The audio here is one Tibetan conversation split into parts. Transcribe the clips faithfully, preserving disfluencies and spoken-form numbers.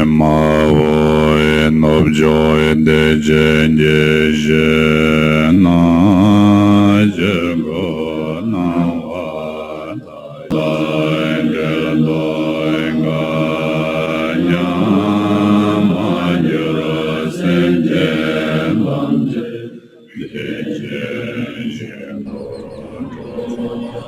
མ་བོ་ནུབ་ཕྱོགས་བདེ་ཆེན་གྱི་ཞིང་ན་ཆོས་སྐུ་སྣང་བ་དང་། འགལ་རྟོག་འགའ་ཡང་མ་གྱུར་སེམས་ཅན་ཐམས་ཅད་བདེ་ཆེན་ཞིང་དུ་འགྲོ།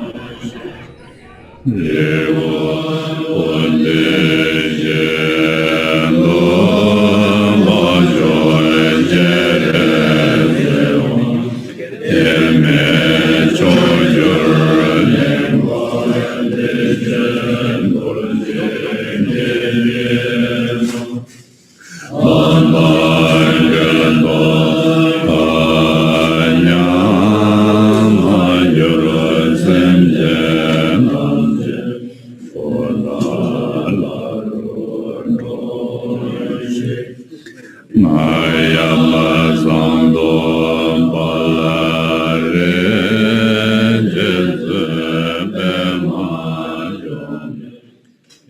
ང་ཡ་མ་བཟང་དུ་འབར་རེ་རྗེ་བཙུན་པད་མ་འབྱུང་གནས།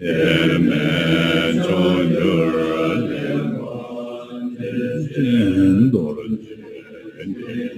དབྱེར་མེད་མཆོག་གྱུར་གླིང་པ་བདེ་ཆེན་རྡོ་རྗེ་འདི་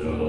ཡིས།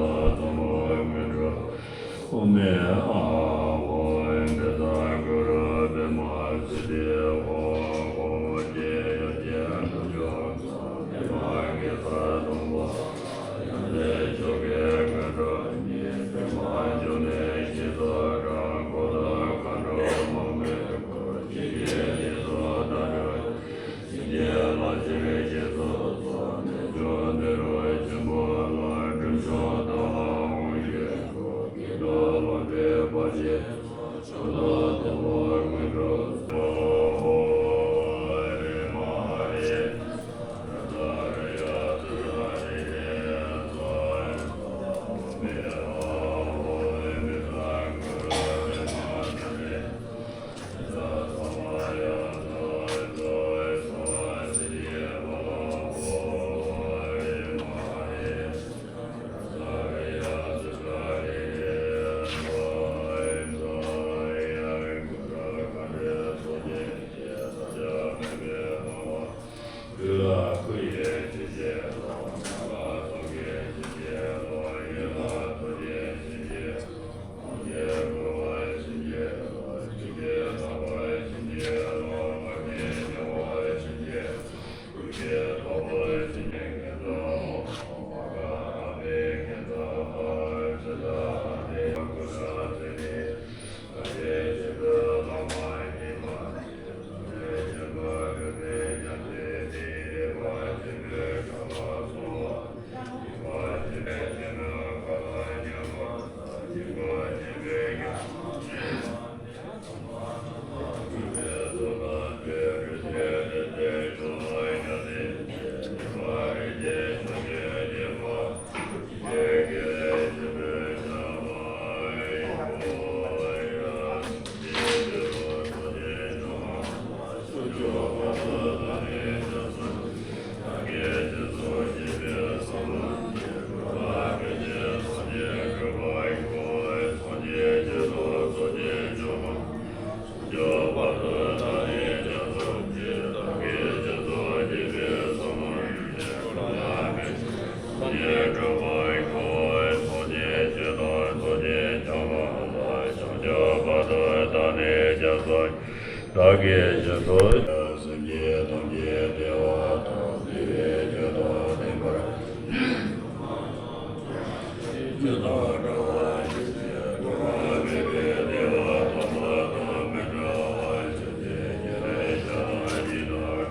ཉེས་གྲུབ་པ་ཤོག །ཐུགས་རྗེ་ཆེ་དང་ཐུགས་རྗེ་ཆེ་མ་ལ་བྱང་ཆུབ་བར་དུ་བདག་ནི་སྐྱབས་སུ་མཆི། བདག་གིས་ཞིང་དུ་སེམས་ཅན་ཐམས་ཅད་བདེ་བ་དང་བདེ་བའི་རྒྱུ་དང་ལྡན་པར། ཇི་ལྟར་འགྲོ་བ་ཡི་དོན་དུ་མེད་པའི་བདེ་བ་ཐོབ་པ་དང་། མི་འགྲོ་བ་ཡི་དོན་དུ་ཉེ་རིང་ཆགས་སྡང་གཉིས་དང་།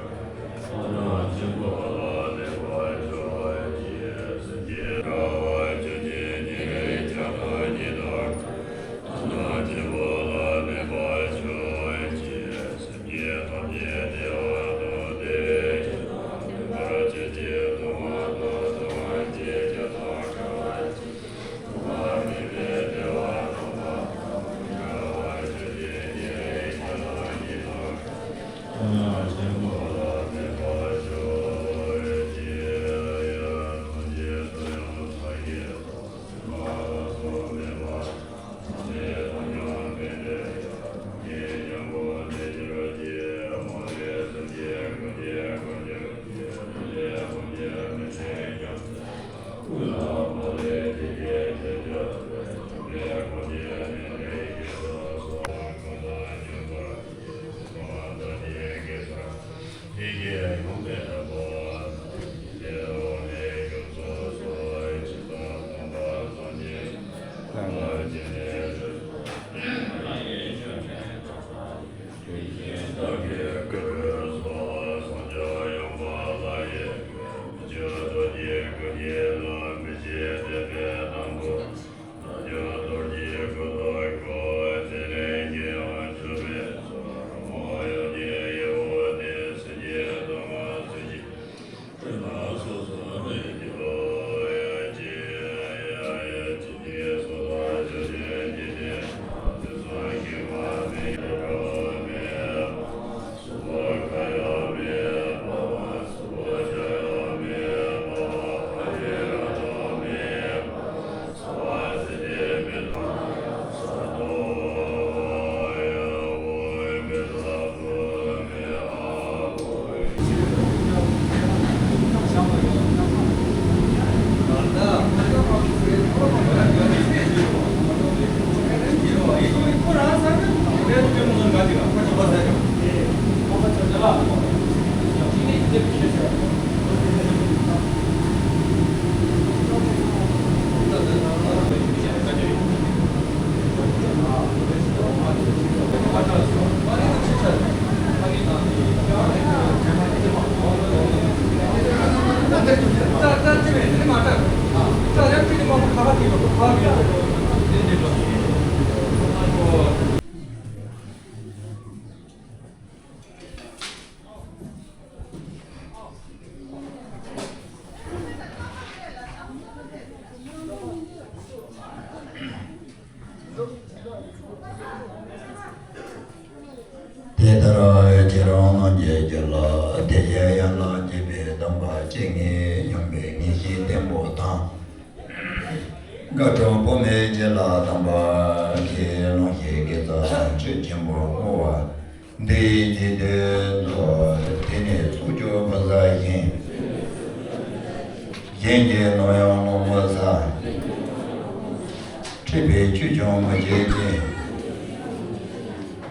ཐ་མ་ཆེན་པོ་ལ་གནས་པར་ཤོག་ཅིག །སེམས་ཅན་འགྲོ་བ་ཡི་དོན་དུ་ཉེ་རིང་ཆགས་སྡང་གཉིས་དང་། ཐ་མ་ཆེན་པོ་ལ་གནས་པར་ཤོག་ཅིག །སེམས་ཅན་ཐམས་ཅད་བདེ་བ་དང་བདེ་བའི་རྒྱུ་དང་ལྡན་པར་བྱེད་ཅིག །ཐ་མ་དང་ཐ་མ་ཅན་གྱི་དང་འགྲོ་བ་ཡི། དེ་ལྟར་ཁྱེད་རང་རྣམས་ཀྱི་རྒྱུད་ལ་དེ་བཞིན་ཡན་ལག་བརྒྱད་པའི་སྡོམ་པ་བཅས་ངེས་སྙམ་པའི་ངེས་ཤེས་བརྟན་པོ་དང་། དགའ་སྤྲོ་སྤོབས་པའི་རྒྱུད་ལ་དམ་པ་ཁས་བླངས་ཤིང་དགེ་རྩ་བསགས་ཆོས་ཆེན་པོར་བསྔོ་བ། འདི་ཡི་དོན་དུ་དེ་ནས་ཚོགས་རྒྱུ་མི་ཟ་ཞིང་། གཞན་གྱི་ནོར་ཡང་བློ་མི་ཟ། འཁྲིག་པའི་ཆོས་ཀྱང་མི་བྱེད་ཅིང་།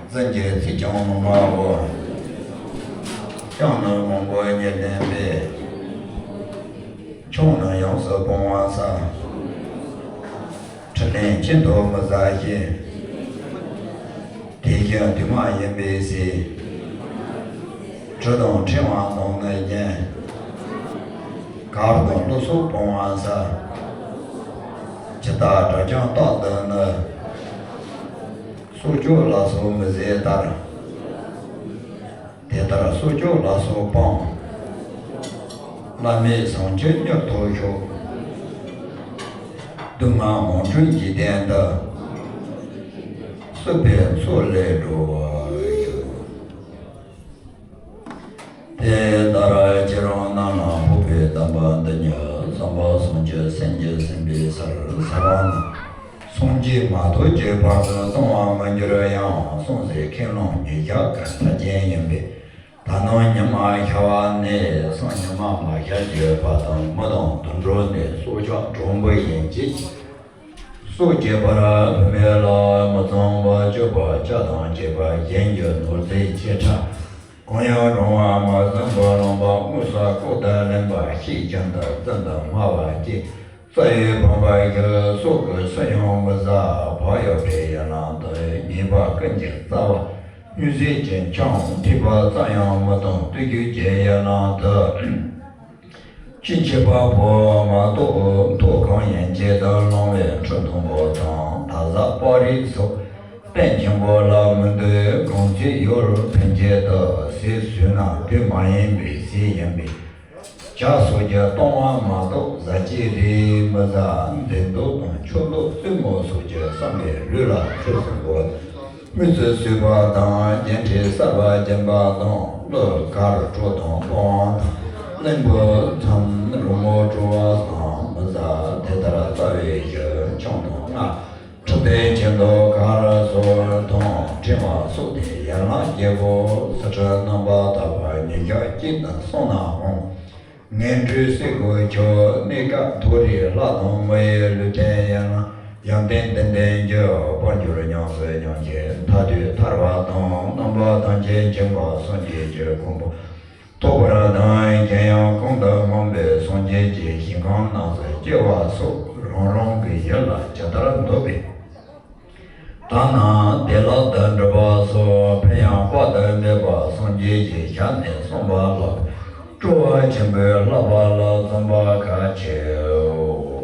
རྫུན་གྱི་ཚིག་ཀྱང་མི་སྨྲའོ། སྤྱང་ནི་མང་པོ་ཉེར་ལྡན་པས། ཆུང་ནི་ཡོངས་སུ་སྤོང་བར་བྱ། ཕྲིན་ལས་ཁྱད་དུ་མི་བྱ་ཞིང་། དེ་བཞིན་དུས་མ་ཡིན་པའི་ཚེ། གྲི་དང་ཕྲེང་བ་གནང་ནི་བཞིན། གར་དང་གླུ་སོགས་སྤོང་བར་བྱ། ཇི་ལྟར་དགྲ་བཅོམ་རྟགས་འདི་ནི། སྲོག་གཅོད་ལ་སོགས་མི་བྱེད་ལྟར། དེ་ལྟར་སྲོག་གཅོད་ལ་སོགས་སྤང་། བླ་མེད་བྱང་ཆུབ་མྱུར་ཐོབ་ཤོག །སྡུག་བསྔལ་ངོ་འཕྲོད་འཇིག་རྟེན་འདི། སྲིད་པའི་མཚོ་ལས་སྒྲོལ་བར་ཤོག །དེ་ལྟར་ཁྱེད་རང་རྣམས་ལ་ཕོག་པའི་སྡོམ་པ་འདི་ཉིད་བྱམས་པ་སངས་རྒྱས་སེམས་ཀྱི་སེམས་དཔའི་སར་ས་བ་ན། སངས་རྒྱས་མ་ཐོབ་ཀྱི་བར་དུ་གཏོང་བར་མི་འགྱུར་ཡང་གསུངས་ཟེར། མཁས་རློམ་ཉིད་བཞག་གི་ཐབས་ཅན་ཡིན་པས། ད་ནངས་ཉི་མ་ཤར་བ་ནས་སང་ཉི་མ་མ་ཤར་གྱི་བར་དུ་མི་དང་དུད་འགྲོ་ནི་སྲོག་ཆགས་གྲོག་སྦུར་ཡན་ཆད་ཀྱི་སྲོག་གཅོད་པར་བུད་མེད་ལ། མི་གཙང་བ་སྤྱོད་པ་ལྕགས་དང་བཅས་པ་གཞན་གྱི་ནོར་རྫས་ཆེ་ཕྲ་གང་ཡང་རུང་བ་མ་བཟུང་བར་བླངས་པ་དངོས་སུ་ལྐོག་ཏུ་ལེན་པ་ཤེས་བཞིན་དུ་བཙོན་དུ་སྨྲ་བ་བཅས། རྩ་བའི་བུམ་པ་བཞི་སྲོག་གི་སུ་ཡང་མི་ཟ། བག་ཡོད་པའི་ཡན་ལག་དག་ཉེས་པ་ཀུན་གྱི་རྩ་བ། སྨྱོ་བྱེད་ཀྱི་ཆང་ཐིགས་པ་ཙམ་ཡང་མི་གཏོང་། བརྟུལ་ཞུགས་ཀྱི་ཡན་ལག་དག་ཕྱིན་ཆད་པ་པོ་མ་གཏོགས་ཐོག་གང་ཡིན་གྱི་དུ་བླང་བའི་ཁྲི་མཐོན་པོ་དང་། ད་གཟའ་པ་རི་སོགས་རྟེན་ཆེན་པོ་ལ་མི་འདུ། གང་ཚེ་ཡོད་ལ་ཕན་ཆད་དུ་ཟས་ཟོས་ན་དུས་མ་ཡིན་པའི་ཟས་ཡིན་པས། ཇ་སོགས་ཀྱི་བཏུང་བ་མ་གཏོགས་བཟའ་བཅའི་རིགས་མི་ཟ། འདེབས་མདོག་དང་ཆུ་མདོག་བཙུན་མོ་སོགས་ཀྱི་བསམ་པའི་ལུས་ལ་ཆུད་ཟོས་པོ། སྨོད་ཚིག་ཟོས་པ་དང་། རྒྱན་ཕྲས་གསར་པ་སྦྱིན་པ་དང་། གླུ་གར་བྲོ་དང་སྤོང་བ་དང་། གླིང་བུ་མཚམས་རོལ་མོ་བྲོ་བ་སོགས་མི་ཟ། དེ་ལྟར་རྩ་བའི་གཞི་ཆང་དང་ལྔ། ཁྲག་དང་ཁྱི་དང་གར་སོགས་དང་། ཕྲེང་བ་སོགས་ཏེ་ཡན་ལག་བརྒྱད་པོ། སྲིད་མཐའི་རྣམ་པར་དག་པ་ཉིན་ཞག་གཅིག་ཏུ་སོང་ནའང་། ངན་འགྲོའི་སྲེད་སྒོ་ཆོད། གནས་སྐབས་མཐོ་རིས་ལྷ་དང་མི་ཡི་ལུས་རྟེན་ཡིན་ན། ཡོན་ཏན་བདུན་ལྡན་རྒྱུ་དཔལ་འབྱོར་ཉམས་སུ་མྱོང་ཞིང་མཐའ་དུས་ཐར་པ་དང་རྣམ་པ་ཐམས་ཅད་མཁྱེན་པ་སངས་རྒྱས་ཀྱི་གོ་འཕང་ཐོབ་པར་དང་། གཞན་ཡང་གོང་དུ་སྨོས་པའི་སངས་རྒྱས་ཀྱི་ཞིང་ཁམས་རྣམས་སུ་སྐྱེ་བ་སོགས་རང་རང་གི་ཡུལ་ལ་ཇི་ལྟར་འདོད་པའི་དག་ན་བདེ་བླག་ཏུ་འགྲུབ་པ་སོགས། ཕན་ཡང་དཔག་ཏུ་མེད་པ་སངས་རྒྱས་ཀྱི་ཞལ་ནས་གསུངས་པ་ལགས། སྤྲོ་བ་ཆེན་པོས་བསླབ་པ་ལ་བརྩོན་པ་གལ་ཆེའོ།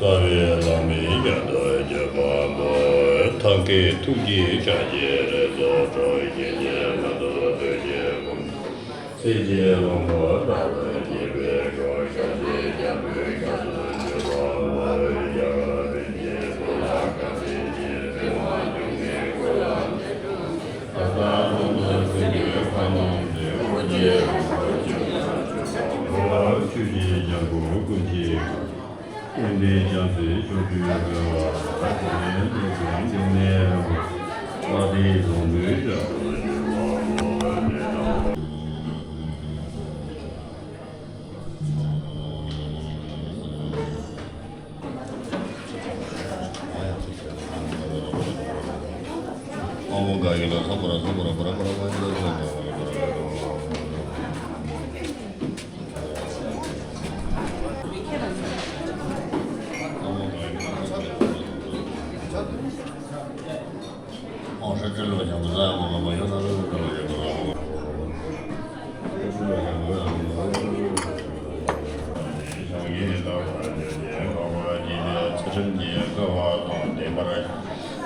རྩ་བའི་བླ་མའི་ཞལ་དུ་གྱུར་པ་པོ། ཐབས་མཁས་ཐུགས་ཀྱི་ཕྱག་རྒྱའི་རིགས་སུ་འཁྲུངས། གཞན་གྱིས་མི་ཐུབ་བདུད་ཀྱི་དཔུང་། གསེར་གྱི་ལྷུན་པོ་ལྟ་བུར་བརྗིད་པའི་སྐུ། ཞབས་ཀྱི་རྒྱ་མཚོའི་ཞབས་སུ་གྱུར་པ་པོ། རྒྱ་གར་པཎ་ཆེན་སྐུ་ལ་བཀའ་དྲིན་ཆེ། པདྨ་འབྱུང་གནས་སྐུ་ལ་ད་ལྟ་ལྷུན་པོ་སྲིད་པའི་མཁའ་རློང་འཛིན། ཨོ་རྒྱན་རིན་པོ་ཆེ་ལ་མཆོད་པ་པོ། ཆོས་ཀྱི་རྒྱལ་པོ་ཀུན་མཁྱེན། ཀུན་ལྡན་རྒྱལ་སྲས་ཕྱོགས་བཅུའི་རྒྱལ་བ། ད་ཕྱིན་ཆད་ལྷུན་པོའི་འབྱུང་གནས་རིན་པོ་ཆེ། བཀའ་དྲིན་ལྷུན་པོའི་ཞབས་སུ་གྱུར་པ་པོ།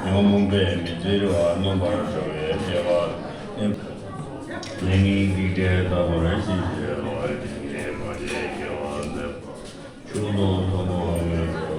ཉོན་མོངས་པའི་མི་འཛིན་རེ་བ། ནོན་པར་བྱ་བའི་བདེ་བ། ལས་ངན་སྡིག་སྒྲིབ་དག་པར་བྱེད་ཅིང་། བློ་ཡི་སྡིག་སྒྲིབ་ཕར་ཕྱིན་དགེ་བ་མཛད་པ། ཆོས་རྣམས་ཐོབ་པ་མངོན་དུ་བྱ་སྟེ།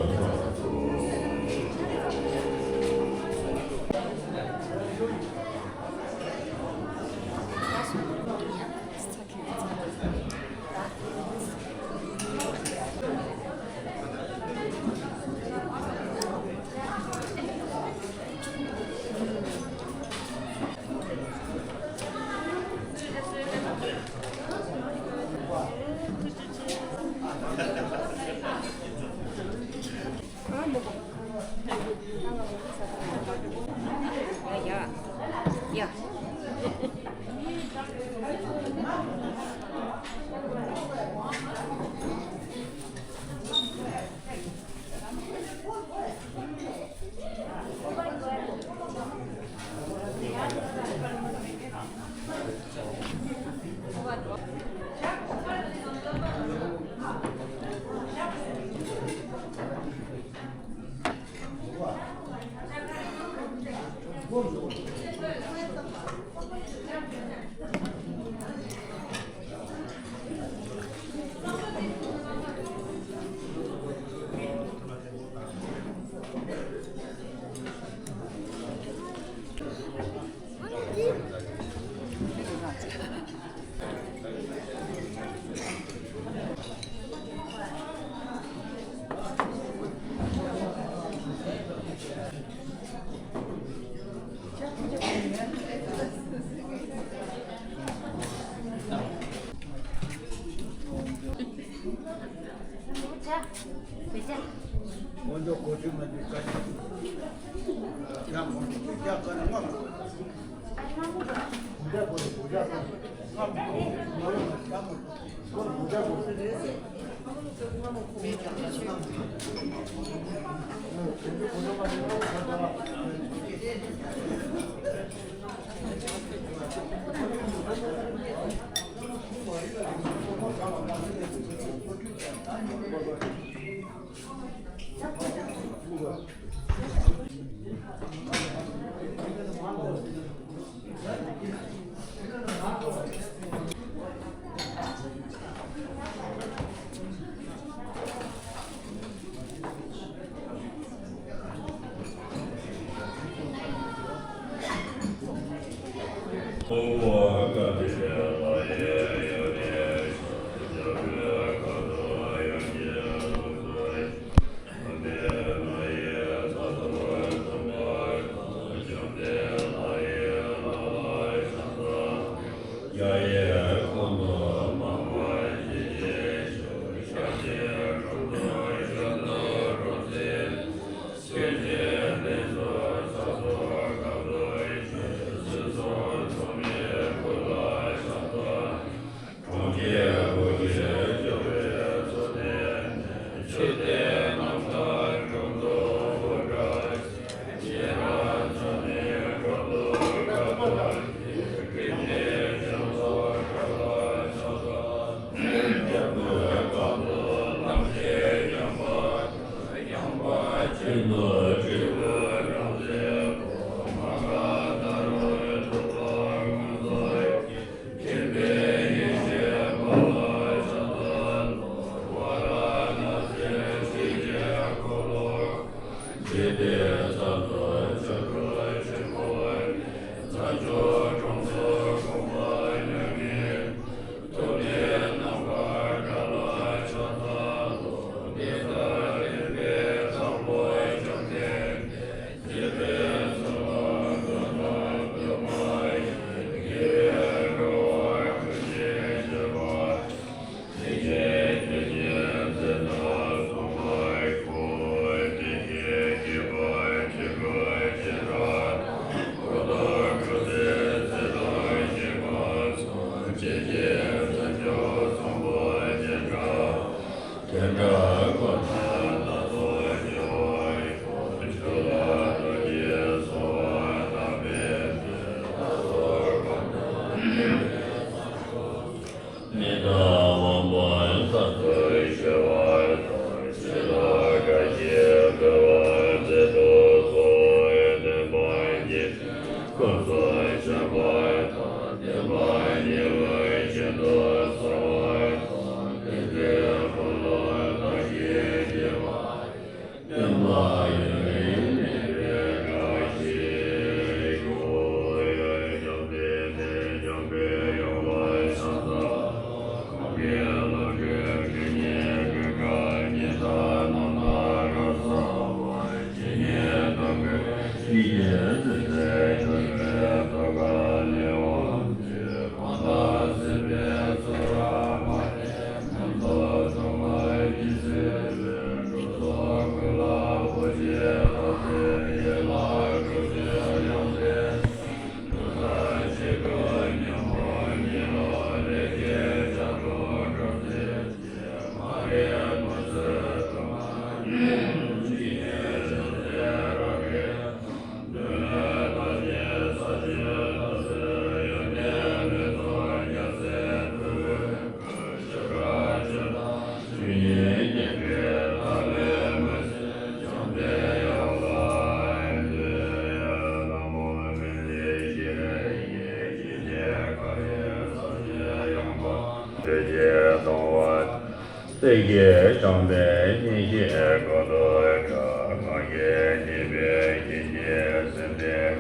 སངས་རྒྱས་བྱང་པའི་སྙིང་རྗེ་ཀུན་ཏུ་དགའ། ང་རྒྱལ་གྱིས་མི་ཁྱིམ་གྱི་སེམས་ཅན།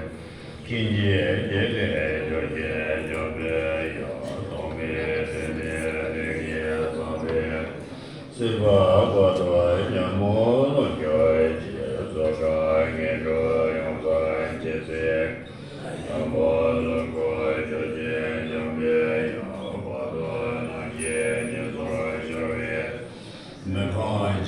ཁྱིམ་གྱི་བདེ་ལེགས་སྐྱོང་བྱེད་འཇམ་པའི་དབྱངས། སྟོང་པའི་སེམས་ནི་ལྷུན་གྱིས་གཙང་བའི། སྲིད་པ་བར་དོ་ཉོན་མོངས་རྣམས་སྐྱོབ་བྱེད། སོ་སྐྱེ་ངན་འགྲོ་ཡོངས་སངས་རྒྱས་སྲས། ཡང་དག་ལ་འགོད་བྱ་ཆེན་འཇམ་པའི་དབྱངས། བར་དོ་རྣམས་ཀྱི་ཉེས་ཚོགས་སྦྱོང་བའི། མི་ཕམ་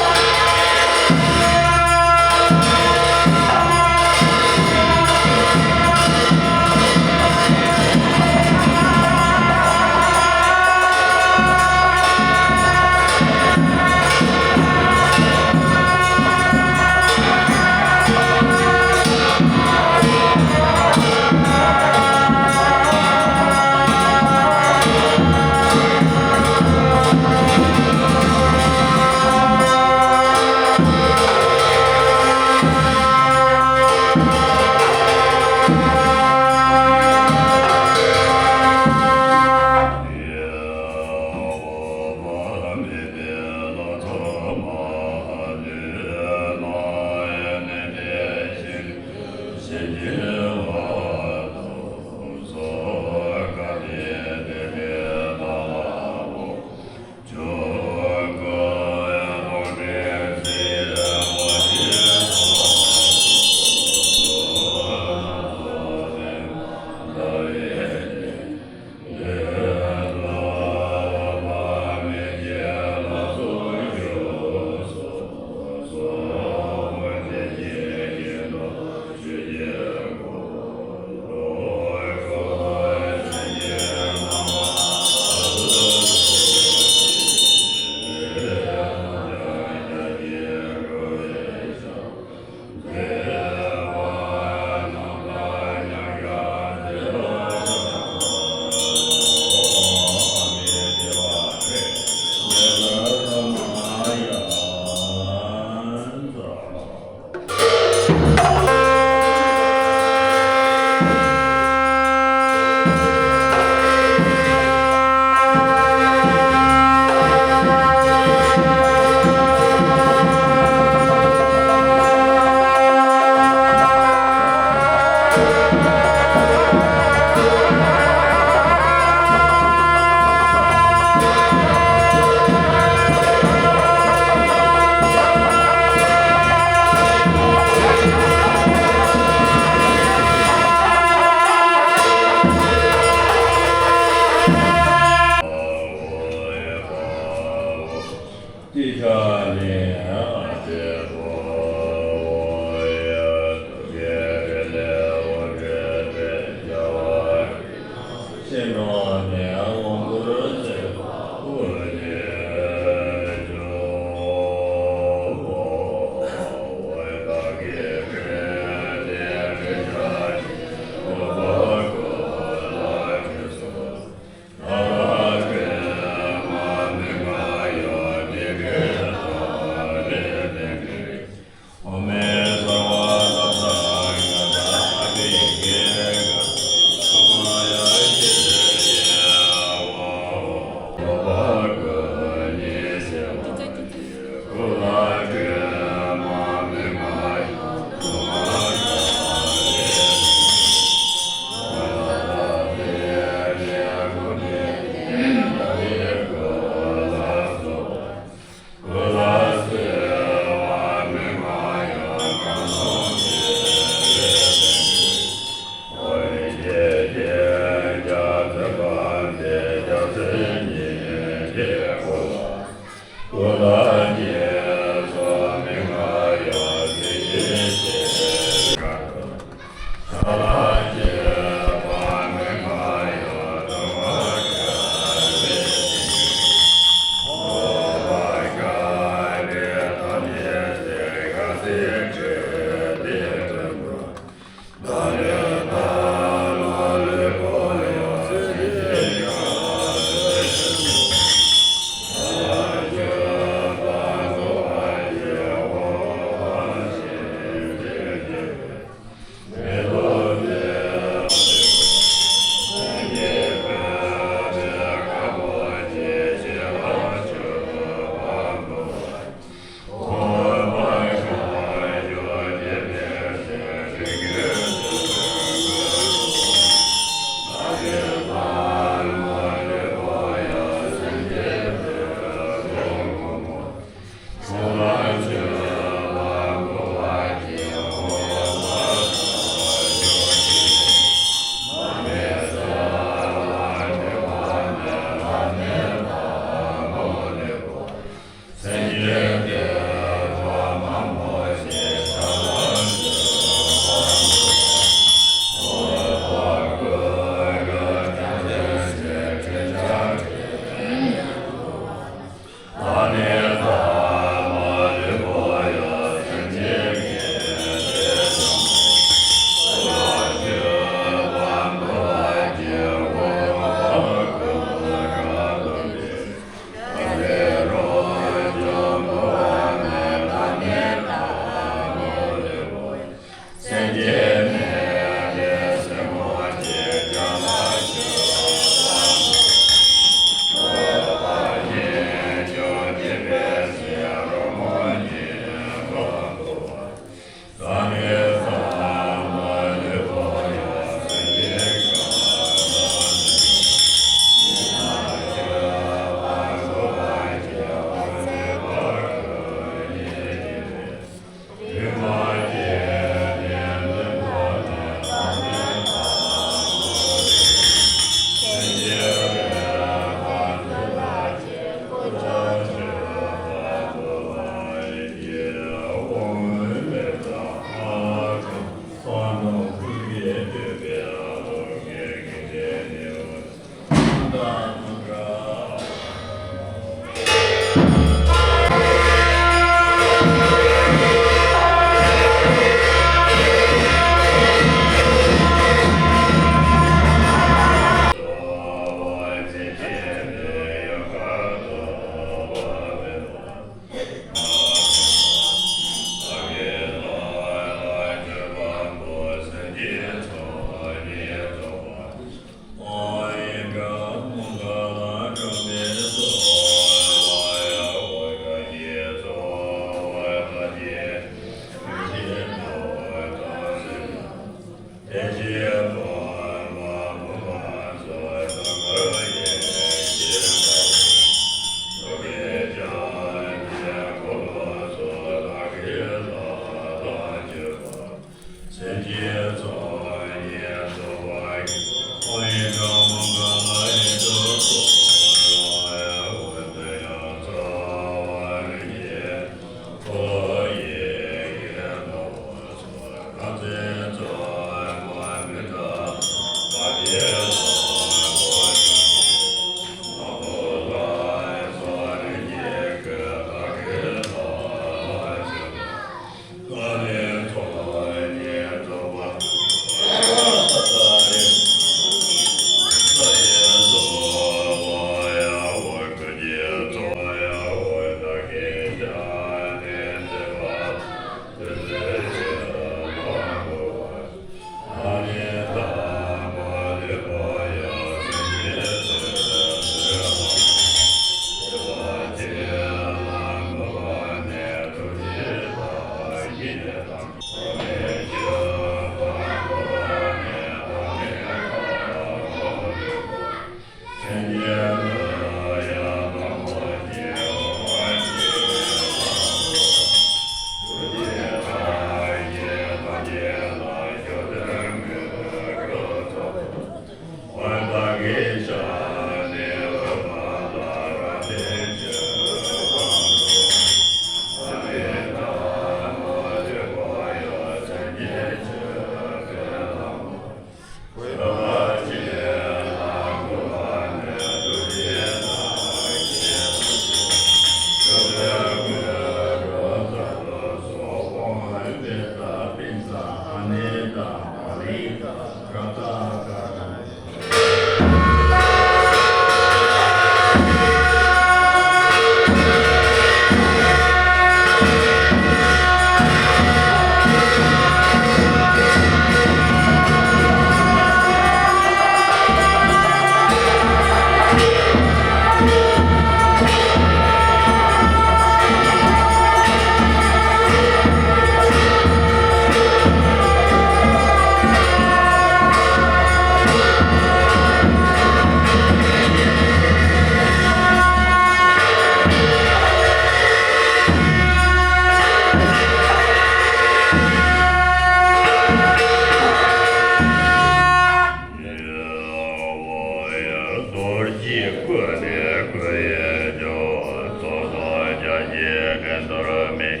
ཡི་བཀོད་ནས་བཀོད་ཡས་ཀྱང་། ཚོགས་དང་སྐྱབས་ཀྱིས་ཀུན་འདུལ་མེད།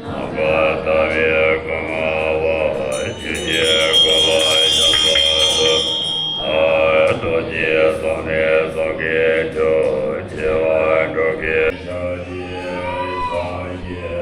ནམ་མཁའ་ལྟ་བུའི་སྐུ་མངའ་བ། ཆོས་ཀྱི་བཀོད་པ་ཞབས་སུ་ཞུ། རྡོ་རྗེ་གསུམ་ནི་གསུང་གི་མཆོག་ཆེ་བ་འགྲོ་ཀུན་ཞབས་ཀྱི་ཞབས་ཀྱི།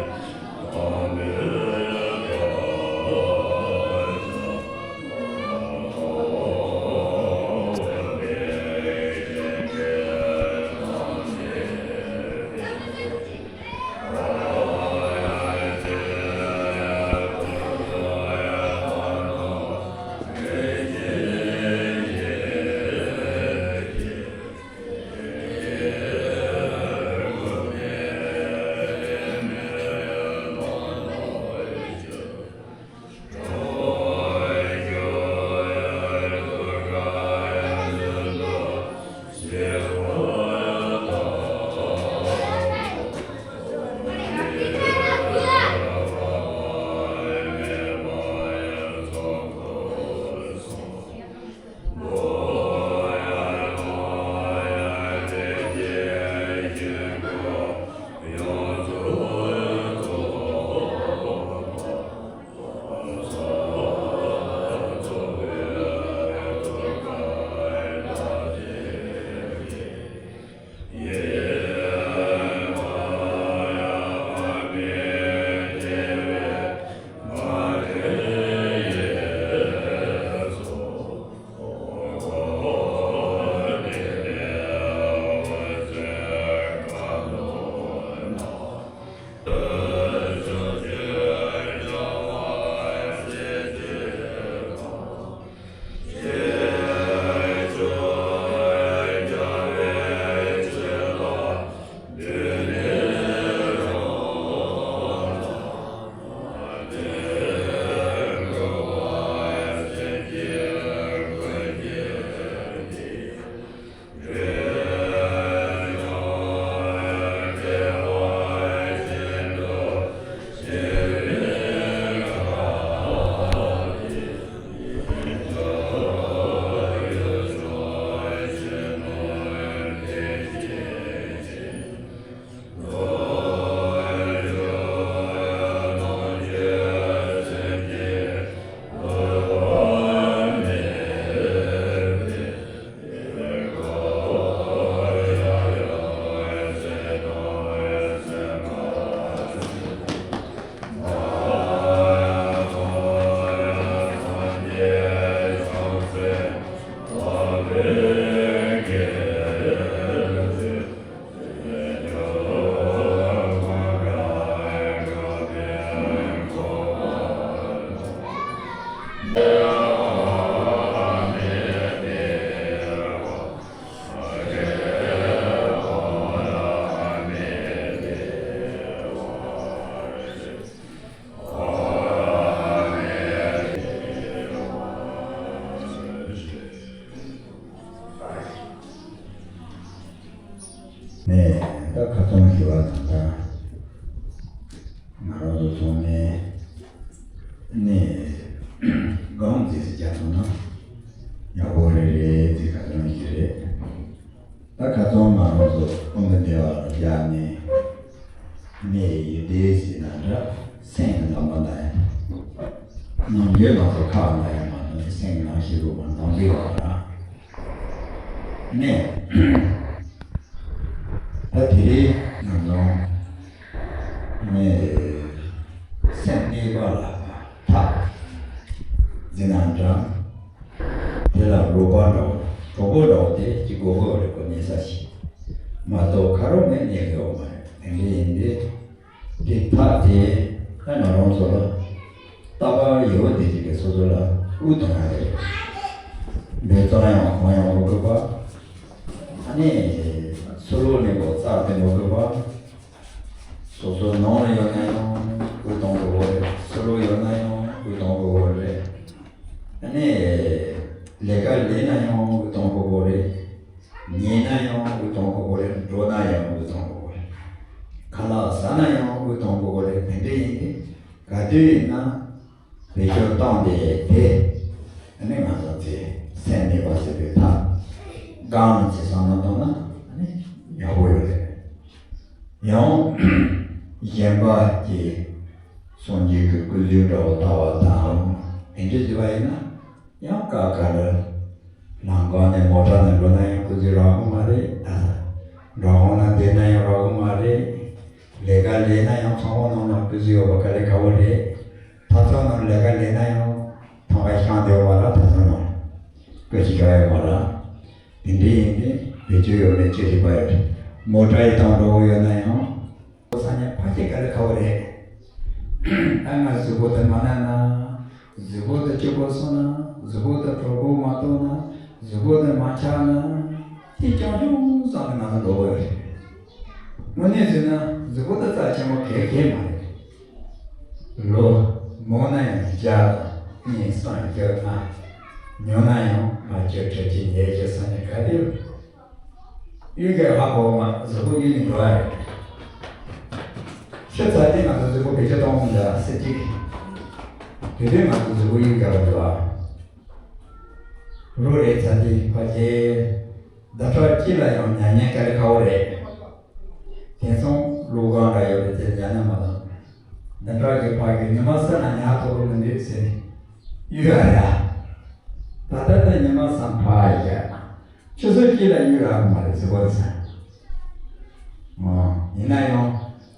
ནས་ད་ཁ་ཚོན་ཞུ་བ་དང་ད་ང་རང་ཚོ་ཚང་མས་ནས་སྒོམ་རྩིས་སུ་རྒྱག་ཐུབ་ན་ཡག་པོ་རེད་རེད་ཅེས་ཁ་ཚོན་ཞུ་རེད། ད་ཁ་ཚོན་ང་རང་ཚོ་དཔུང་གི་བདེ་བ་ལ་རྒྱག་ནས་ནས་ཡིད་བདེ་ཟེར་ན་འདྲ་སེམས་ཀྱི་ལམ་པ་འདའ་ཡང་ནམ་རྒྱུན་ང་ཚོ་ཁ་འདའ་ཡང་མ་འདའ་སེམས་ཀྱི་ནང་ཞིག་རུ་མ་འདང་གི་ཡོད་ར། ནས། ད་དེ་རིང་ང་ཚོ་ནས་སེམས་གནས་པ་ལ་ཐག་འཛིན་ན་འདྲ། དེ་ལ་རོགས་པ་འདྲ་བོ་གྲོགས་པོ་འདྲ་བོ་དེ་གཅིག་དགོས་དགོས་རེད་གོ་གནས་ས་ཞིག་མ་གཏོགས་ཁ་རོག་མེད་གནས་ཡོད་མ་རེད། དེ་འདྲ་ཡིན་དུས། དེ་ཐག་དེ་ད་ང་རང་ཚོ་ལ་རྟག་པར་ཡོད་དེ་ཅིག་གི་སོ་སོ་ལ་དབུགས་གཏོང་ཡ་དེ་རེད། འབོད་རྩོམ་ཡང་གང་ཡང་མི་དགོས་པ། ཨ་ནི་ཚུར་ལོག་ནས་གོ་རྩར་དེ་མི་དགོས་པ། སོ་སོ་ནང་ལ་ཡོད་ན་ཡང་དབུགས་གཏོང་དགོས་པ་རེད། ཚུར་ལོག་ཡོད་ན་ཡང་དབུགས་གཏོང་དགོས་པ་རེད། ཨ་ནི་ལས་ཀ་ལས་ན་ཡང་དབུགས་གཏོང་དགོས་པ་རེད། ཉལ་ན་ཡང་དབུགས་གཏོང་དགོས་པ་རེད། འགྲོ་ན་ཡང་དབུགས་གཏོང་དགོས་པ་རེད། ཁ་ལག་ཟ་ན་ཡང་དབུགས་གཏོང་དགོས་པ་རེད། དེ་འདྲ་ཡིན་ཏེ་ག་དུས་ཡིན་ན་བེད་སྤྱོད་བཏང་སྟེ་དེ་ཨ་ནི་ང་ཚོ་ཚེ་སེམས་གནས་པ་ཟེར་བའི་ཐབས་སྒང་ནས་ཚེ་བསམ་བློ་བཏང་ན་ རྒན་པ་གྱིས་སངས་རྒྱས་ཀྱི་སྐུ་ཚེ་འདྲ་བོ་ལྟ་བ་དང་། དེ་འདྲ་བྱས་པ་ཡིན་ན་ཡང་ཀ་ཀ་ལ་ལམ་ཁ་ནས་མོ་ཊ་ནས་འགྲོ་ན་ཡང་སྐུ་ཚེ་རག་གི་མ་རེད། ད་ལྟ་འགྲོ་འོང་ལ་བསྡད་ན་ཡང་རག་གི་མ་རེད། ལས་ཀ་ལས་ན་ཡང་ཚོང་པ་ནང་ལ་སྐུ་ཚེ་ཡོད་པ་དཀའ་ལས་ཁག་པོ་རེད། ཐབ་ཚང་ནང་ལས་ཀ་ལས་ན་ཡང་ཐང་ག་ཤང་དེ་བ་ལ་ཐབ་ཚང་ནང་སྐུ་ཚེ་ཡོད་ཡོད་པ་ལ། དེ་འདྲའི་ཡིན་ཏེ་བེད་སྤྱོད་ཡོད་མེད་ཅི་ཞིག་པ་ཡོད། མོ་ཊ་ཡི་དང་འགྲོ་གི་ཡོད་ན་ཡང་། སང་ཉིན་ཕ་ཁྱེད་ག་ལ་ཁ་བོ་རེད། ད་ང་གཟུགས་པོ་དེ་མ་ན་ན། གཟུགས་པོ་དེ་སྐྱོ་པོ་སོང་ན། གཟུགས་པོ་དེ་གྲོད་ཁོག་མ་ལྟོགས་ན། གཟུགས་པོ་དེ་མ་ཆག་ན། དེ་རྐྱང་རྐྱང་བསམ་ནས་ང་ཚོ་འགྲོ་གི་རེད། དངོས་གནས་བཟོས་ན་གཟུགས་པོ་དེ་རྩ་ཆེན་པོ་གལ་གལ་མ་རེད། ལོ་མང་ན་ཡང་བརྒྱ་དང་གཉིས་གསུམ་བརྒྱད་ལྔ། ཉུང་ན་ཡང་ལྔ་བཅུ་དྲུག་ཅུ་ཉེར་བཅུ་སོང་ནས་ག་དུས་གཡུལ་རྒྱག་ཧ་གོ་མ་གཟུགས་པོ་གཡུལ་ནས་འགྲོ་བ་རེད། ཤི་ཚར་དུས་ང་ཚོ་གཟུགས་པོ་བེད་སྤྱོད་གཏོང་མི་འདུག་ཟེར་གཅིག་དེ་དུས་ང་ཚོ་གཟུགས་པོ་གཡུལ་རྒྱག་པ་འདུག་ཨ། ལོ་རེ་ཚར་དུས་ཕ་གི་ཟླ་གྲོགས་གཅིག་ལ་ཡང་ཉལ་ཉལ་དཀའ་ལས་ཁག་པོ་རེད། དེང་སང་ལོ་གང་འདྲ་ཡོད་པའི་ཚེ་ཉལ་ན་མ་དང་། ཟླ་གྲོགས་ཀྱི་ཕ་གི་ཉི་མ་གསུམ་ལ་ཉལ་ཐུབ་ཀྱི་མི་འདུག་ཟེར་ནས་གཡུལ་ར་ར། ད་ལྟ་ད་ཉི་མ་གསུམ་ཕ་ཡ། ཆུ་ཚོད་གཅིག་ལ་གཡུལ་ར་མ་རེད་ཟེར་བ་ཟེར། ཨོ། ཡིན་ན་ཡང་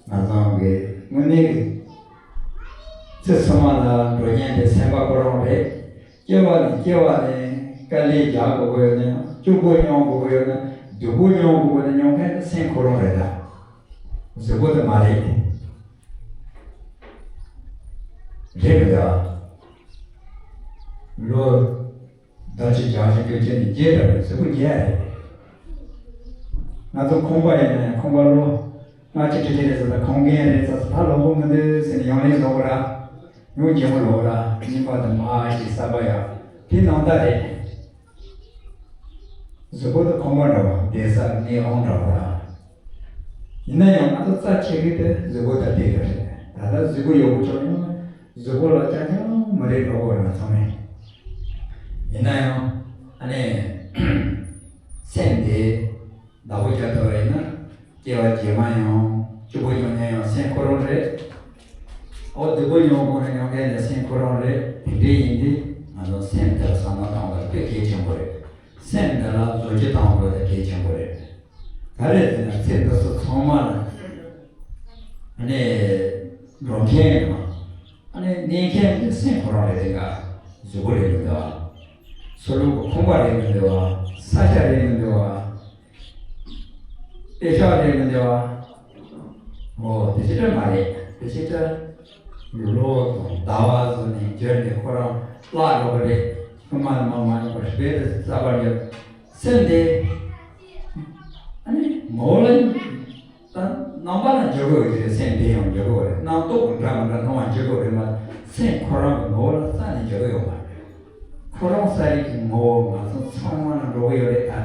ང་ཚོ་གི་དངོས་གནས་ཀྱི་ཚེ་ཚང་མ་ལ་འགྲོ་མཁན་དེ་སེམས་པ་ཁོ་རང་རེད། སྐྱེ་བ་ནས་སྐྱེ་བ་ནས་དཀའ་ལས་རྒྱག་དགོས་ཀྱི་ཡོད་ན་ཡང་། སྐྱོ་པོ་མྱོང་དགོས་ཀྱི་ཡོད་ན། སྡུག་པོ་མྱོང་དགོས་ཀྱི་ཡོད་ན་མྱོང་མཁན་དེ་སེམས་ཁོ་རང་རེད་ད། གཟུགས་པོ་དེ་མ་རེད། རེད་མི་འདུག་ཨ། ལོ་ཟླ་གཅིག་བརྒྱ་ཞིག་སྐྱོད་ཀྱི་ནི་རྒྱས་འདྲ་རེད། གཟུགས་པོ་རྒྱས་རེད། ང་ཚོ་ཁང་པ་ཡིན་ན་ཡང་ཁང་པ་ལོ་ལྔ་བཅུ་དྲུག་ཅུ་རེད་ཟེར་ད་ཁང་རྒན་རེད་ཟེར་ད་ལོ་འཁོར་མི་འདུག་ཟེར་ནས་ཡང་ལེན་བཟོ་གི་ར། ཡང་རྒྱལ་མོ་ལོག་ར། གཉིས་པ་དང་མ་ཞིག་གསར་པ་ཡ་དེ་ནང་ལྟ་རེད། གཟུགས་པོ་དང་ཁང་པ་འདྲ་བ། བསྡད་ས་གནས་དབང་འདྲ་བ་ར། ཡིན་ན་ཡང་ང་ཚོ་རྩ་ཆེ་གི་དེ་གཟུགས་པོ་དང་ལྡན་པ་རེད། ད་ལྟ་གཟུགས་པོ་ཡག་པོ་བྱུང་ཡང་གཟུགས་པོ་ལ་རྐྱང་རྐྱང་མི་རེད་འགྲོ་གི་རེད་ང་ཚང་མས། ཡིན་ན་ཡང་ཨ་ནི་སེམས་དེ་བདག་པོ་རྒྱག་ཐུབ་པ་ཡིན་ན། སྐྱེ་བ་རྗེས་མ་ཡང་སྐྱིད་པོ་ཡོང་མཁན་ཡང་སེམས་ཁོ་རང་རེད། ཨོ་སྡུག་པོ་མྱོང་དགོས་ན་མྱོང་མཁན་ཡང་སེམས་ཁོ་རང་རེད། དེ་འདྲ་ཡིན་དུས་ང་ཚོ་སེམས་དེར་བསམ་བློ་བཏང་དགོས་དཔེ་གལ་ཆེན་པོ་རེད། སེམས་འདི་ལ་བཟོ་བཅོས་བཏང་དགོས་དེ་གལ་ཆེན་པོ་རེད། ག་རེ་ཟེར་ན་ཚེ་འདི་ཚོ་ཚང་མ་ལ་ཨ་ནི་འགྲོ་མཁན་དང་ཨ་ནི་གནས་མཁན་དེ་སེམས་ཁོ་རང་རེད། དེ་ག་གཟུགས་པོ་རེད་མི་འདུག་ཨ། ཚུར་ལོག་གི་ཁང་པ་རེད་མི་འདུག་ཨ། ས་ཆ་རེད་མི་འདུག་ཨ། དཔེ་ཤག་རེད་མི་འདུག་ཨ། འོ་དེ་ཅི་འདྲ་མ་རེད། དེ་ཅི་འདྲ་ལོ་དང་ཟླ་བ་བཟོ་ནས་འགྱུར་ནས་ཁོ་རང་བརླག་འགྲོ་གི་རེད། ཁོ་མ་མ་མ་ཡོང་བར་རྦད་དེ་རྩ་བར་ཡོད། སེམས་དེ་ཨ་ནི་ངོ་བོ་ལ་ད་རྣམ་པ་ལ་འགྱུར་གི་ཡོད་ཀྱི་རེད། སེམས་དེ་ཡང་འགྱུར་གི་རེད། རྣམ་རྟོག་གི་འདྲ་མི་འདྲ་སྣང་བ་འགྱུར་གི་རེད་མ། སེམས་ཁོ་རང་གི་ངོ་བོ་ལ་རྩ་ནས་འགྱུར་གི་ཡོད་མ་རེད། ཁོ་རང་ས་རིག་གི་ངོ་བོ་ང་ཚོ་ཚང་མ་ལ་འགྲོ་གི་ཡོད་རེད་ད།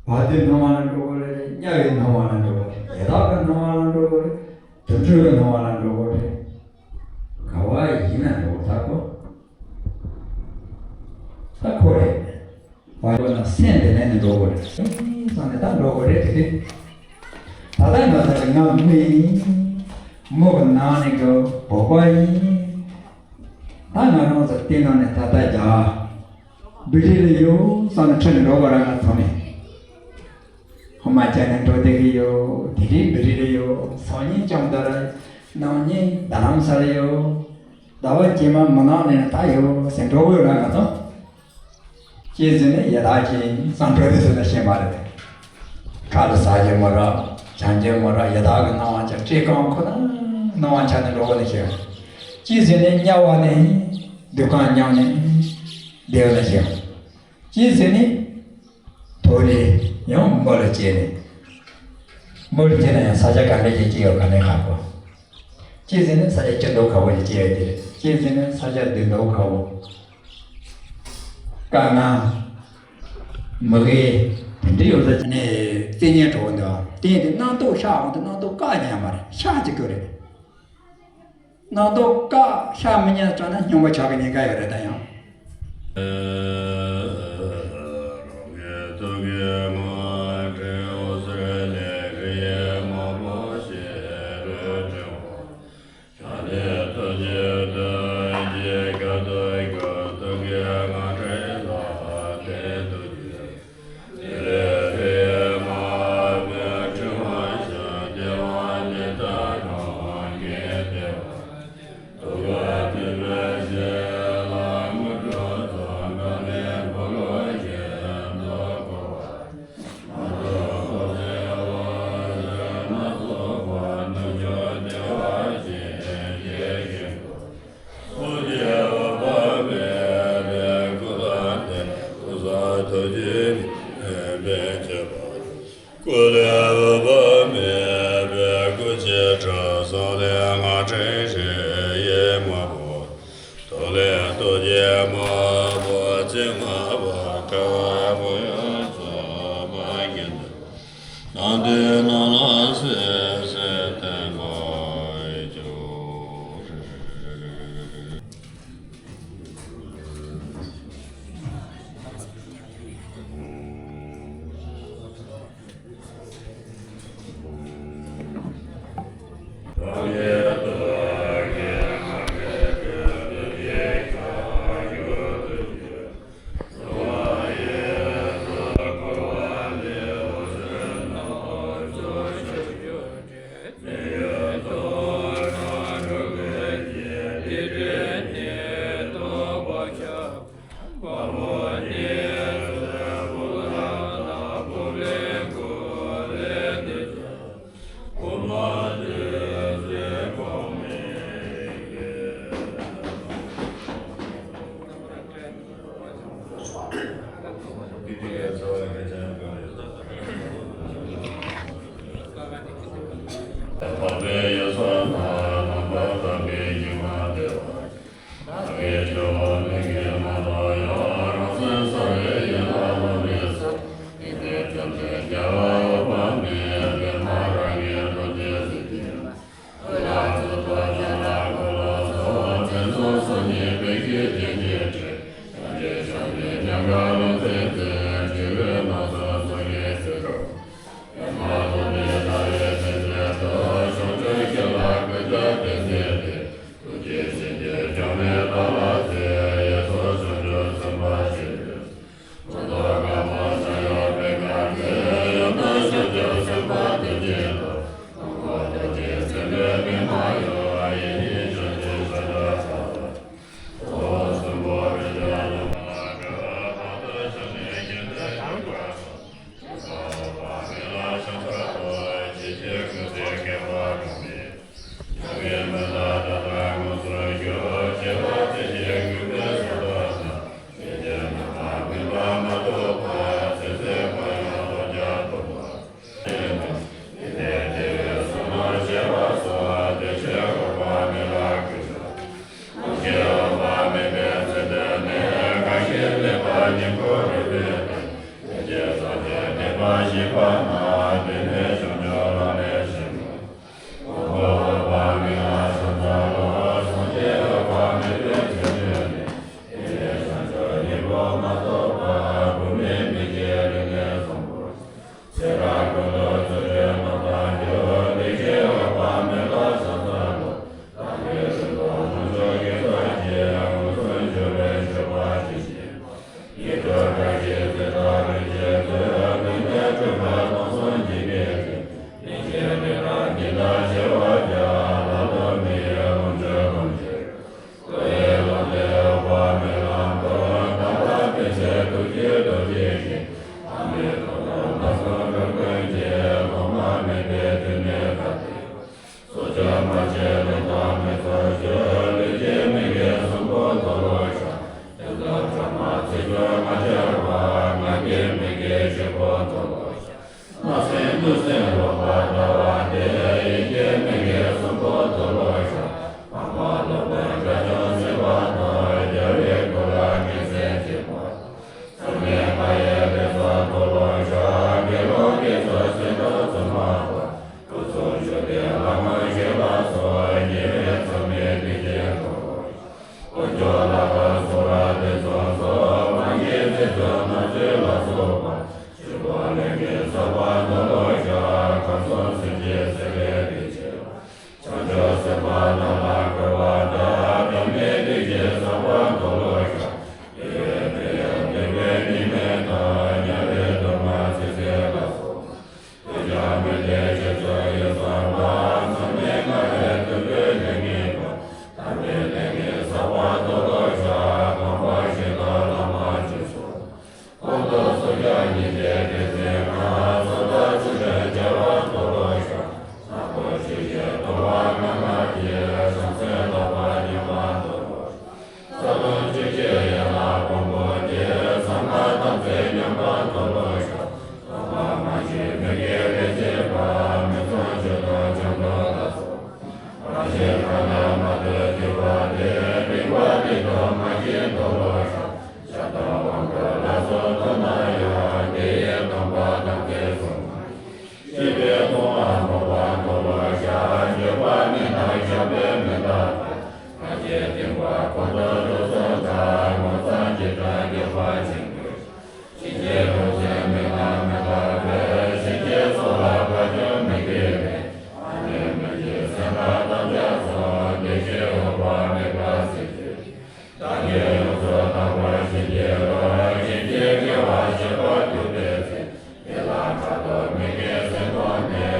བ་དན་སྣང་བ་ལ་འགྲོ་གི་རེད། དམྱལ་བའི་སྣང་བ་ལ་འགྲོ་གི་རེད། ཡི་དྭགས་ཀྱི་སྣང་བ་ལ་འགྲོ་གི་རེད། དུད་འགྲོའི་སྣང་བ་ལ་འགྲོ་གི་རེད། ག་བ་ཡིན་ན་འགྲོ་གི་ད་ཁོ། ད་ཁོ་རེད། བ་ཡོད་ན་སེམས་དེ་ནས་ནི་འགྲོ་གི་རེད། སེམས་ཙམ་ནས་ད་འགྲོ་གི་རེད་དེ། ད་ལྟ་ང་ཚོ་ང་མི་ཡིན། མོ་གི་ནང་ནས་གི་བོད་པ་ཡིན། ད་ང་རང་ཚོ་དེ་ནང་ནས་ད་ལྟ་རྒྱ་བི་རི་ལ་ཡོད་བསམ་ནས་ཁྲིད་ནས་འགྲོ་གི་རེད་ང་ཚོ་ནས། ཧོ་མ་ཅན་ནས་འགྲོ་བསྡད་ཀྱི་ཡོད། དེ་རིང་བི་རི་ལ་ཡོད། སང་ཉིན་ལྕམ་དར། གནངས་ཉིན་རྡ་རམ་ས་ལ་ཡོད། ཟླ་བ་རྗེས་མ་མུན་ནག་ནས་ད་ཡོད་ཟེར་འགྲོ་གི་ཡོད་ར་ང་ཚོ། ཅི་ཟེར་ནས་ཡ་ད་ཅི་བསམ་འགྲོ་དེ་ཟེར་ན་ཤེས་མ་རེད། ཁ་ལ་ཟ་རྒྱུ་མ་རག། བྱང་རྒྱུ་མ་རག། ཡ་ད་གི་སྣང་བ་ཆ་བཀྲེས་སྐོམ་ཁོ་ན་སྣང་བ་ཆ་ནས་འགྲོ་གི་ནས་ཤེས། ཅི་ཟེར་ནས་དམྱལ་བ་ནས་སྡུག་གང་མྱངས་ནས་བསྡད་ཡོད་ན་ཤེས། ཅི་ཟེར་ནས། མཐོ་རིས་ཡང་མོ་ལ་སྐྱེས་ནས། མོ་ལ་སྐྱེས་ན་ཡང་ས་ཆ་ག་འདྲ་ཞིག་སྐྱེས་ཡོད་ག་ནས་ཧ་གོ། གཅིག་ཟེར་ན་ས་ཆ་སྐྱིད་མདོག་ཁ་པོ་ཞིག་སྐྱེས་ཡོད་ཀྱི་རེད། གཅིག་ཟེར་ན་ས་ཆ་སྡུག་མདོག་ཁ་པོ། དཀའ་ངལ། མི་དགེ། དེ་འདྲ་ཡོད་ས་ནས་རྩིས་ཉན་གྲོགས་འདུག་དེ་ཡིན་དུས་རྣམ་རྟོག་ཤ་འོང་དུས་རྣམ་རྟོག་བཀག་ཉན་མ་རེད། ཤ་གཅིག་གི་རེད། རྣམ་རྟོག་བཀག་ཤ་མི་ཉན་དྲགས་ན་སྙོམས་པར་ཆགས་ཀྱི་ཉེན་ཁ་ཡོད་རེད་ད་ཡང་། ཀུན་ལས་འོད་དཔག་མེད་པའི་སྐུ་ཅན་དྲང་སྲོང་ལས། སྔགས་ཕྲེང་རིང་ཡེ་མ་བུ། ཐོག་ལས་རྡོ་རྗེ་མ་བུ་རྩེ་ལྔ་པ། དགའ་བ་པོ་ཡང་ཚོགས་མ་གིན་ནམ་དུས་ནང་ལ་སྲིད་སྲིད་བརྟན་པར་གྱུར།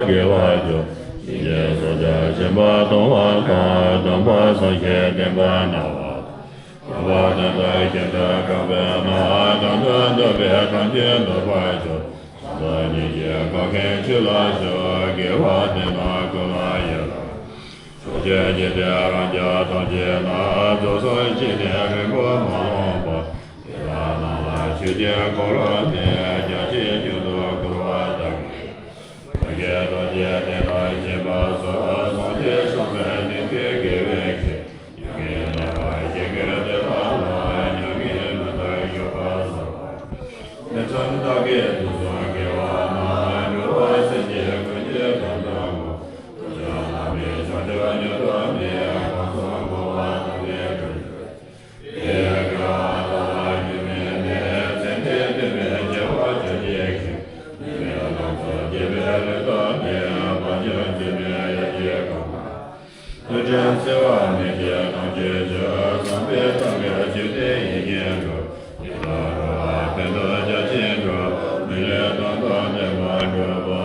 དགེ་བ་སྒྲུབ། སྙིང་རྗེ་སོགས་ཀྱང་སྦྱིན་པ་གཏོང་བ་དང་། སྡོམ་པ་བཟང་ཞིང་བསྟེན་པ་གནང་བ་དང་། སྡོམ་པ་དོན་དུ་ཞིང་དུ་དགོངས་པས་ན། དོན་དུ་འདོད་པའི་ཐམས་ཅད་ཐོབ་པར་ཤོག། བཟང་པོ་སྙིང་རྗེ་གང་མཁྱེན་ཆོས་ལ་ཞུགས། དགེ་བ་འདི་རྣམས་ཀུན་ལ་ཡི་རང་། ཕྱོགས་བཅུའི་འཇིག་རྟེན་རང་རྒྱལ་ཐམས་ཅད་ན། རྫོགས་སངས་རྒྱས་ནས་རིང་པོ་མ་ལོན་པར། དེ་དག་རྣམས་ལ་ཆོས་ཀྱི་འཁོར་ལོ་བསྟན། བརྒྱ་བྱིན་མྱུར་དུ་བསྐོར་བ་དང་། ཐབས་མཁས་ཐམས་ཅད་དེ་དག་མཁྱེན་པ་སོགས། སངས་རྒྱས་བྱང་སེམས་སྙིང་རྗེ་དགེ་བའི་ཁྱད། མྱ་ངན་འདའ་བར་ཤེས་མཁན་དེ་དག་ལ། མྱ་ངན་མི་འདའ་སྤྱོད་པ་བཟང་པོ། དེ་ཙམ་དག་གིས་དུས་གསུམ་དགེ་བ་རྣམས། འགྲོ་བ་སེམས་ཅན་ཀུན་གྱི་དོན་དུ་བསྔོ། ཐུགས་ཀྱང་བླ་མེད་བྱང་ཆུབ་མྱུར་ཐོབ་ནས། གང་ཟག་འཁོར་བ་དུ་མའི་སྒྲ་སྒྱུར། དེ་ཡང་དགེ་བ་འདའ་བར་གྱུར་མིན་ཏེ། ཚེ་འདིར་འདོད་པའི་སྐྱེ་བོ་ཆོས་བརྒྱད་ཀྱིས། འདོད་པའི་ལམ་སོགས་བརྒྱད་པའི་ལུས་ཐོབ་ནས། བར་ཆད་བཅོམ་པའི་ཡེ་ཤེས་གང་དག། ཐོས་བསམ་བརྩེ་བ་ནུས་ཅན་ཐམས་ཅད་ཀྱིས། བསམ་པའི་གཏམ་གྱི་བཅུད་དེ་ཡིད་ཀྱིས་འགྲུབ། ཡི་དྭགས་འགྲོ་བ་ཕན་བདེ་རྒྱ་ཆེར་འགྲུབ། མི་ལུས་དོན་དུ་ལྡན་པར་འགྲུབ་པར་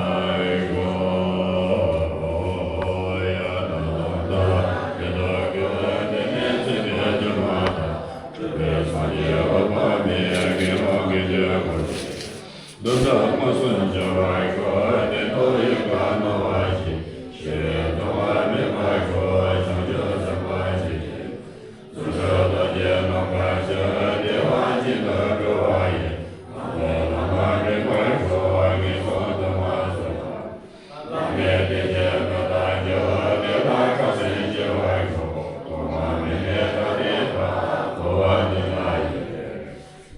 ཤོག། ཡང་དག་ལོངས་དང་ཕན་བདེ་དགེ་བ་དེ་ནི་ཚེ་འདིར་སྒྱུ་མ་ལྡན། སྤྲུལ་པའི་སངས་རྒྱས་འོད་དཔག་མེད། དགེ་སློང་དགེ་སྦྱོར་གོ་ཆེན། དོན་དུ་མངོན་སུམ་འབྱོར་བར་ཤོག། དེ་ཐོབ་ཡིད་ཀྱིས་རྣམ་པར་ཞི། ཞི་བའི་གདུང་བ་མེད་པར་ཤོག། བྱང་ཆུབ་སེམས་དཔའ་ཆོས་ཀྱི། རྫུ་འཕྲུལ་རྡོ་རྗེ་རྣམ་དཀར་ཞབས། བདེ་བ་ཅན་དུ་འགྲོ་བ་ཡི། དམ་པའི་ལམ་སྣ་འདྲེན་པར་ཤོག། ངན་སོང་དུ་མ་ཚུད་པར། བླ་མེད་བདེ་ཆེན་མི་རྟག་སྤྱོད། བདེ་བླག་སྐབས་སུ་འཆི་བར་ཤོག། ཐོག་མ་མེད་པའི་བདག་ཉིད་དང་། འཁོར་བ་འདི་ན་ཡི་རེ།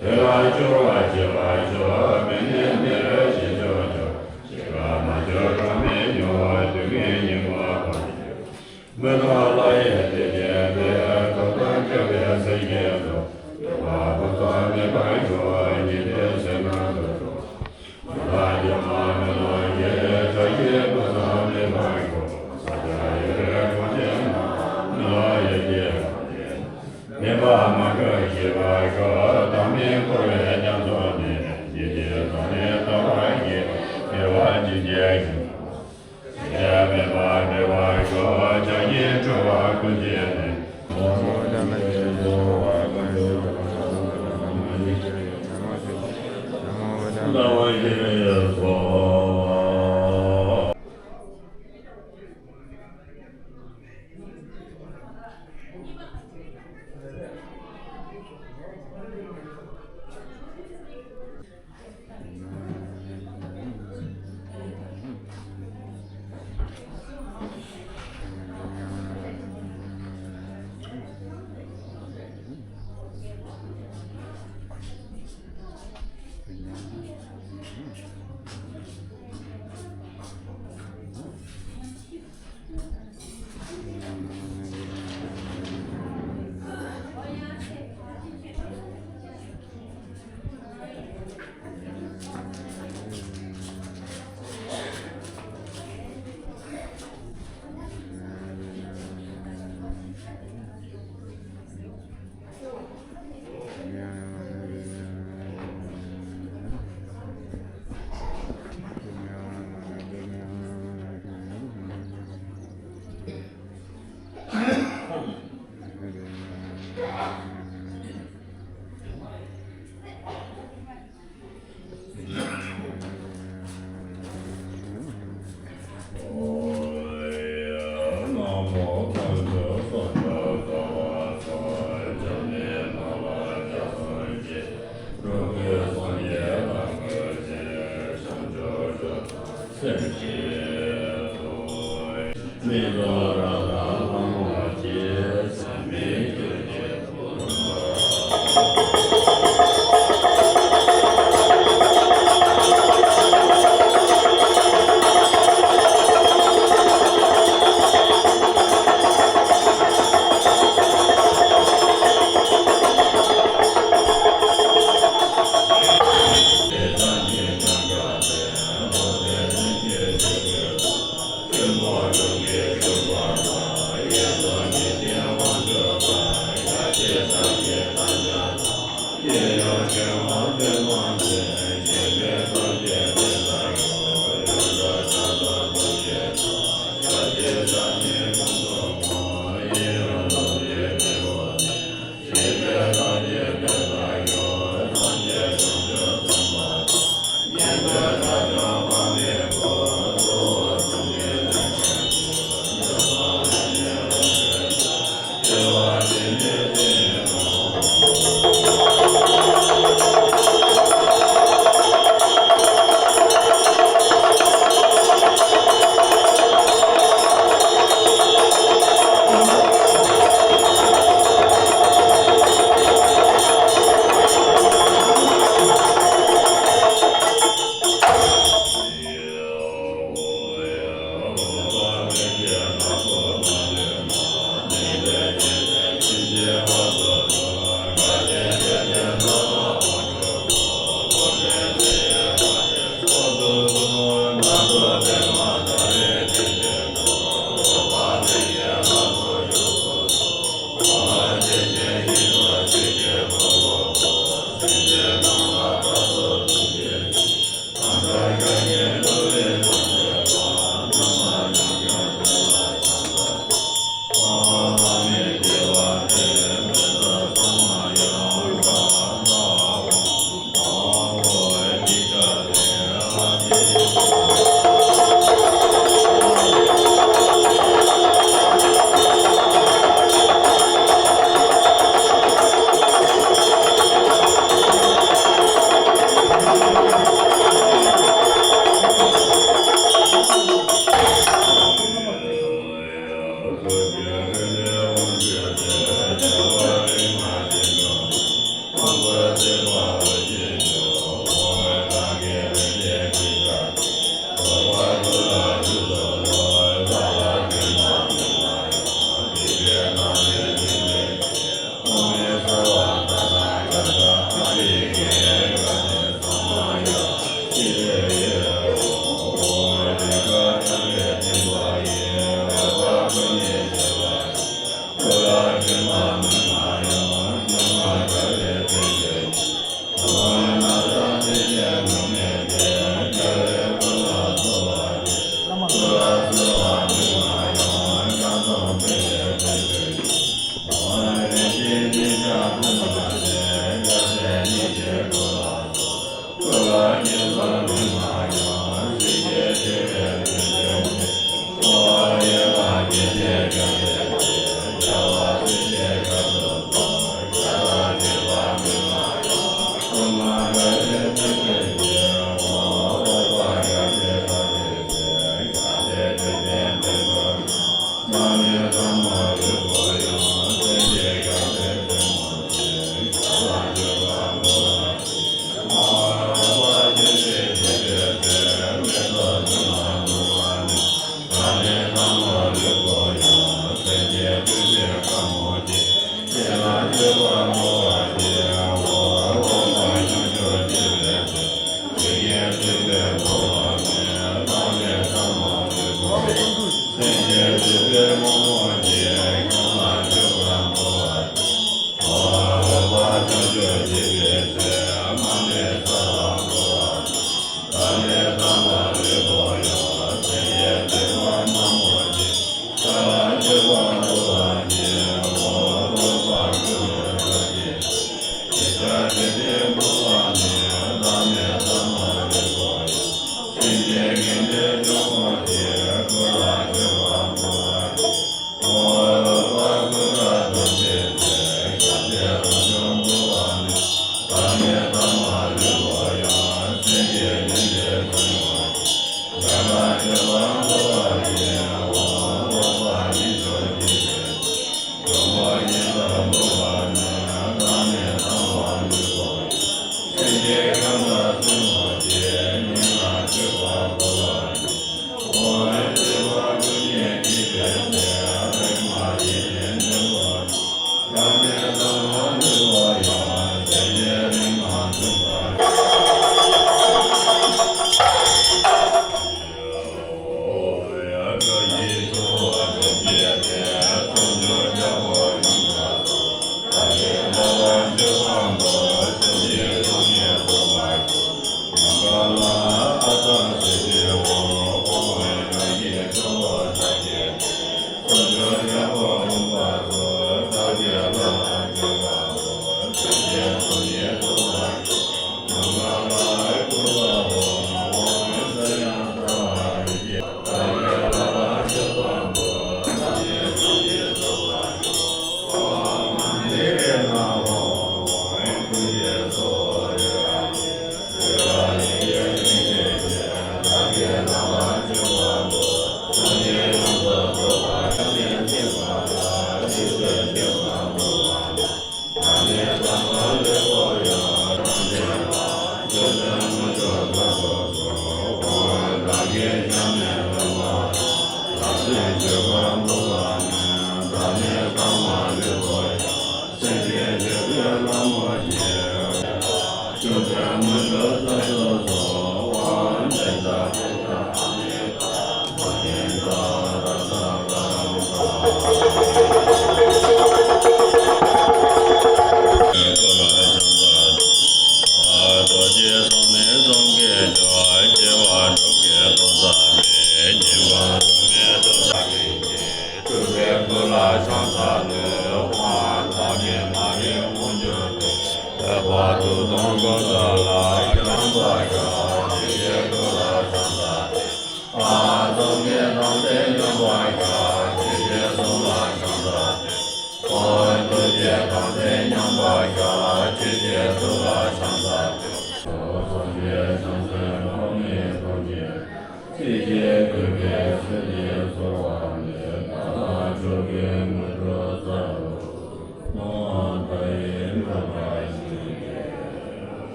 དེ་ལ་སྐྱོ་བ་སྐྱེ་བར་ཤོག། མི་ནི་མི་རེ་ཞིག་ཆོག་ཆོག། འཆི་ཁ་མ་སྐྱོ་གྲངས་མེད་མྱོང་། སྡུག་བསྔལ་ཉེན་ཁ་མ་སྐྱོ། མི་མཐོང་ལྷ་ཡི་བདེ་ཆེན་དེ། ཐོབ་ཐང་ཁྱབ་པའི་སེམས་ཅན་ཚོགས། འདོད་པ་ཕུན་སུམ་མེད་པར་ཤོག། ཉི་ཟླའི་ཟེར་སྣང་དུ་འགྲོ། མི་ལ་སྐྱོ་མ་མི་ལ་སྐྱེ། བཀྲ་ཤིས་ཕུན་སུམ་མེད་པར་ཤོག། ས་ཆ་ཡི་རེ་གངས་ཅན་ན། མི་ལ་ཡི་སྐྱེ་གངས་ཅན། བདེན་པ་མ་གྲུབ་ཤེས་པར་ཤོག། བདག་མེད་འཁོར་བའི་རྒྱ་མཚོ་ནས། ཉིན་གཅིག་ཐོབ་ནས་ཐར་བར་བགྱི། དགེ་བ་ཅི་བྱས་ཀྱང་། ཞེན་མེད་པར་འབྲེལ་བར་ཤོག། བྱ་ཞིང་སྤྲོ་བ་ཀུན་བྱེད་ནས།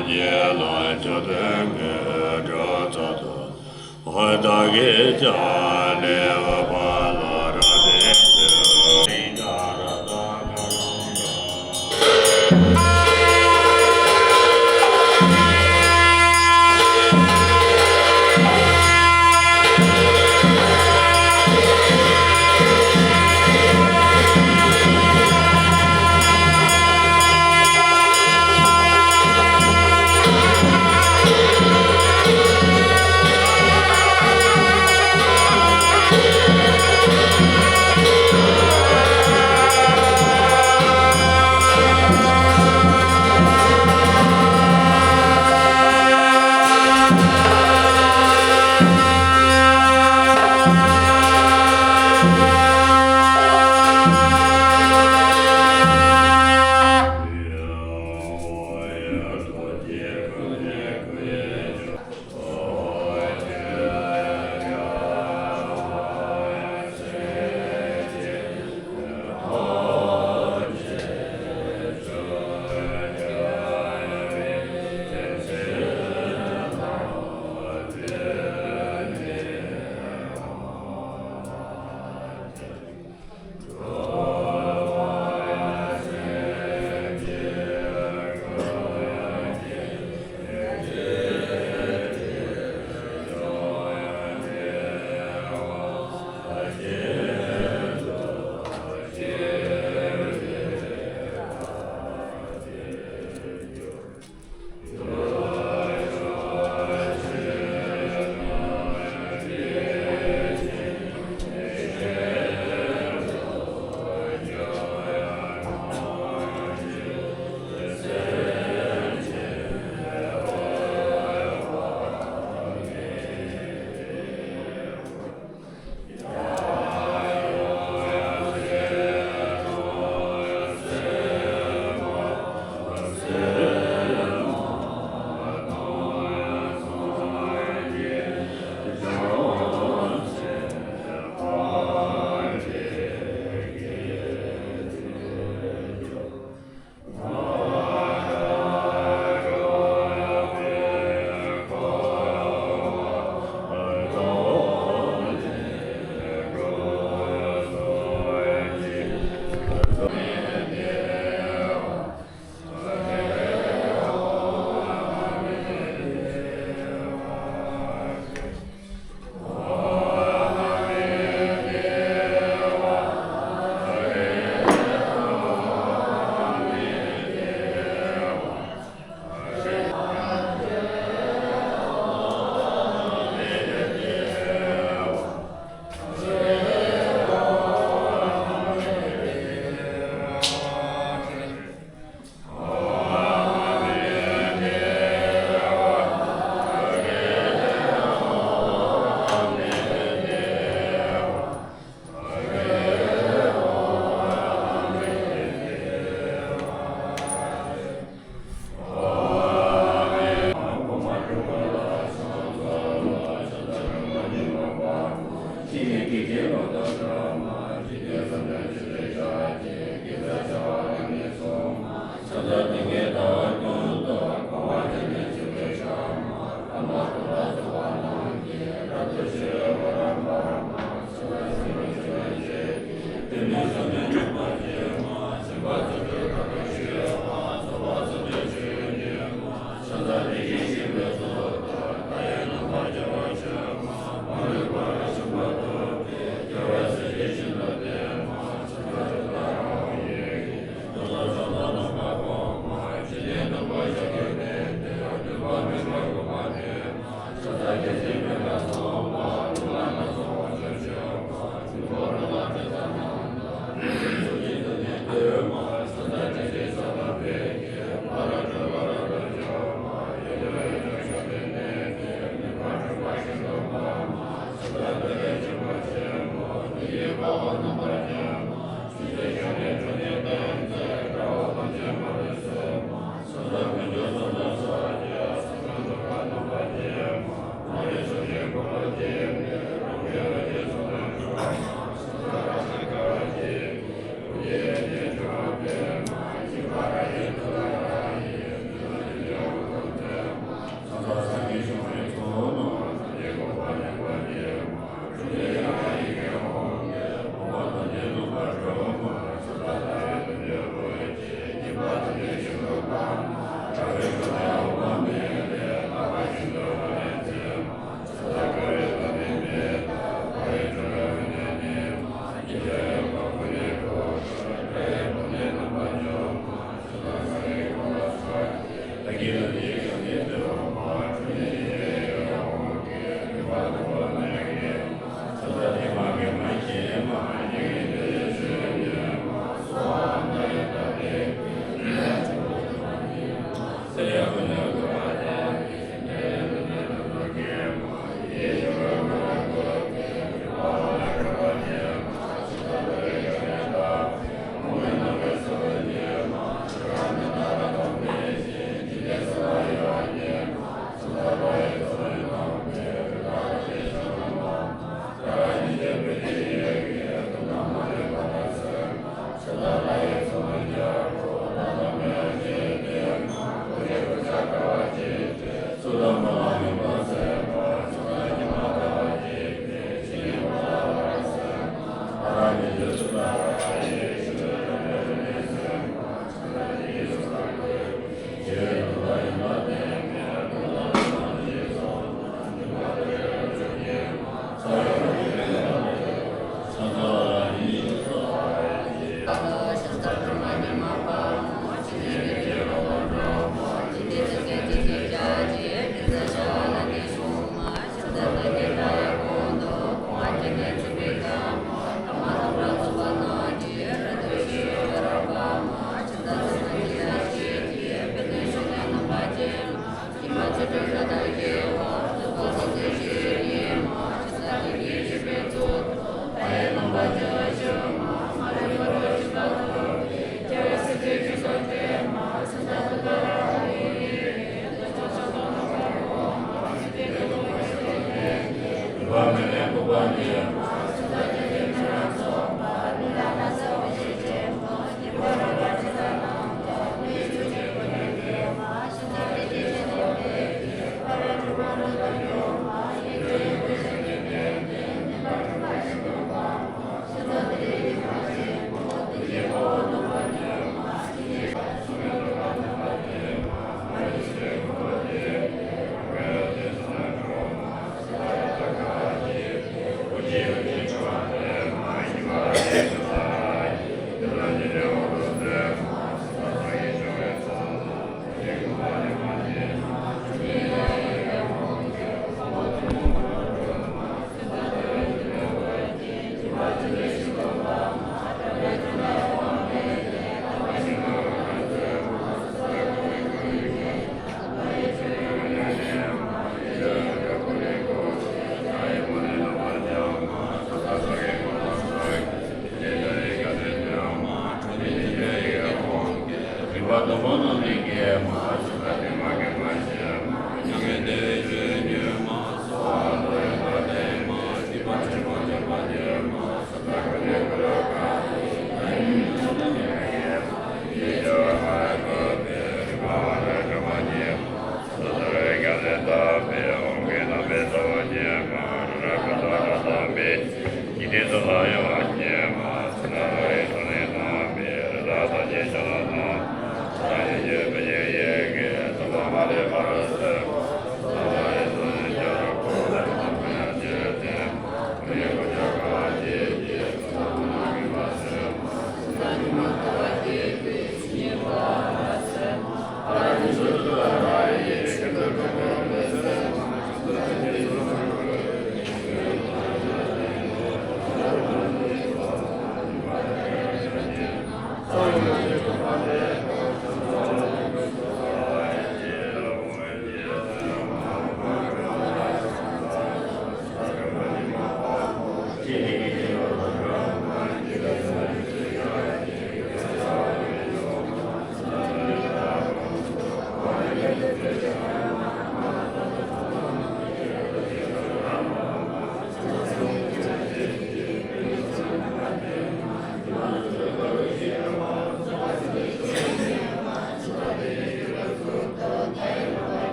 རྗེ་ལ་མཆོད་པའི་དངོས་གྲུབ་སྩལ་དུ། ཧོ། བདག་གིས་ཀྱང་ལེགས་པར་བློ་གྲོས་བསྟན་ཏེ།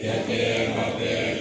ཡ་གི་མ་པའི་